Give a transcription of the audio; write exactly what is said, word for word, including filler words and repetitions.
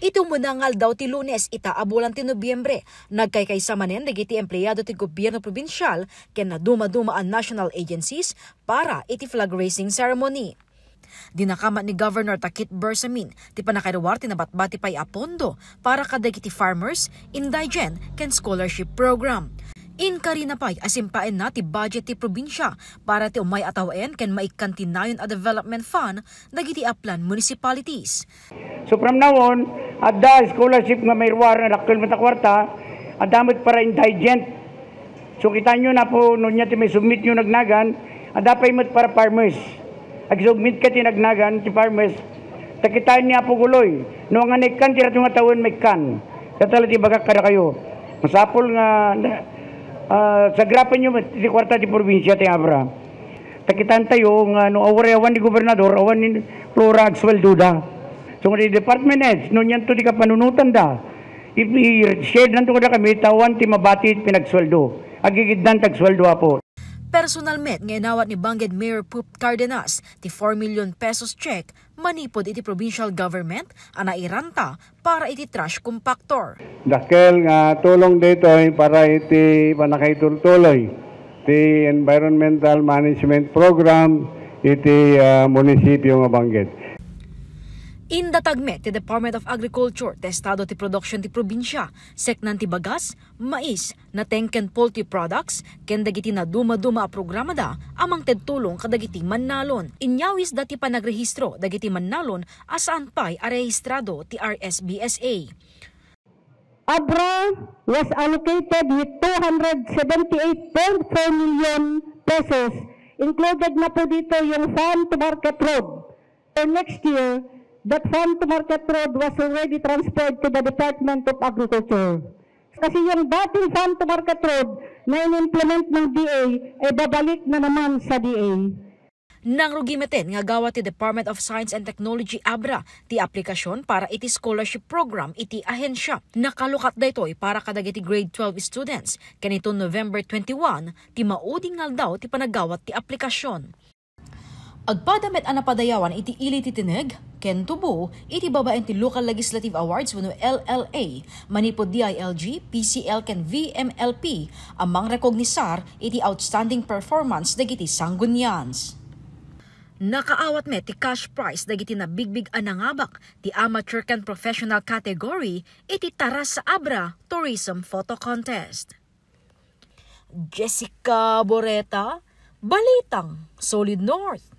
Iti umuna nga aldaw ti Lunes ita a bulan ti Nobyembre, nagkaykaysa manen dagiti empleado ti gobierno probinsial ken nadumaduma a national agencies para iti flag raising ceremony. Dinakamat ni Governor Takit Bersamin ti pannakairuar ti nabatbati pay a pondo para kadagiti farmers, indigent, ken scholarship program. Inkarina pay a simpaenna ti budget ti probinsia para ti umay a tawen ken maikkan ti nayon a development fund dagiti aplan municipalities. So from now on, adda scholarship nga mairuar nga dakkel met a kwarta, adda met para indigent. So kitaenyo na po, no nia ti maisubmityo nagnagan, adda pay met para farmers. Agsubmit ka ti nagnagan ti farmers. Ta kitaen ni Apo Guloy, no nga naikkan ti rato nga tawen, maikkan. Data la ti bagak kadakayo. Masapul nga, ah, sagrapenyo met ti kwarta ti probinsia ti abra. Ta kitaentayo nga no awaray awan ni gobernador, awan ni Flora, agsueldoda. So, nga di department heads, no nianto ti kapanunotanda, i-, i-share nanto kadakami, ta awan ti mabati pinagsueldo. Agigiddan ti agsueldo, apo. Personal met nga inawat ni Bangked Mayor Pope Cardenas ti four million pesos check manipud iti provincial government a nairanta para iti trash compactor. Dakkel nga tulong daytoy para iti pannakaitultuloy ti environmental management program iti, ah, munisipyo nga Bangked. Indatag met ti Department of Agriculture ti estado ti production ti probinsia, seknan ti bagas, mais, nateng ken poultry products, ken dagiti nadumaduma a programada a mangted tulong kadagiti mannalon. Inyawisda ti panagrehistro dagiti mannalon a saan pay a rehistrado ti R S B S A. Abra was allocated with two hundred seventy-eight point four million pesos. Included na po dito yung farm to market road. For next year, that farm to market road was already transferred to the Department of Agriculture. Kasi yung dating farm to market road na in-implement ng D A ay babalik na naman sa D A. Nangrugi metten nga agawat ti Department of Science and Technology, abra, ti aplikasyon para iti scholarship program iti ahensya. Nakalukat daytoy para kadagiti grade twelve students. Ken iton November twenty-one, ti maudi nga aldaw ti panagawat ti aplikasyon. Agpada met a napadayawan iti ili ti tineg ken tubo iti babaen ti Local Legislative Awards wenno L L A manipud D I L G, P C L ken V M L P a mangrekognisar iti outstanding performance dagiti Sanggunians. Nakaawat met ti cash prize dagiti nabigbig a nangabak ti amateur ken professional category iti Taras sa Abra Tourism Photo Contest. Jessica Boreta, Balitang Solid North.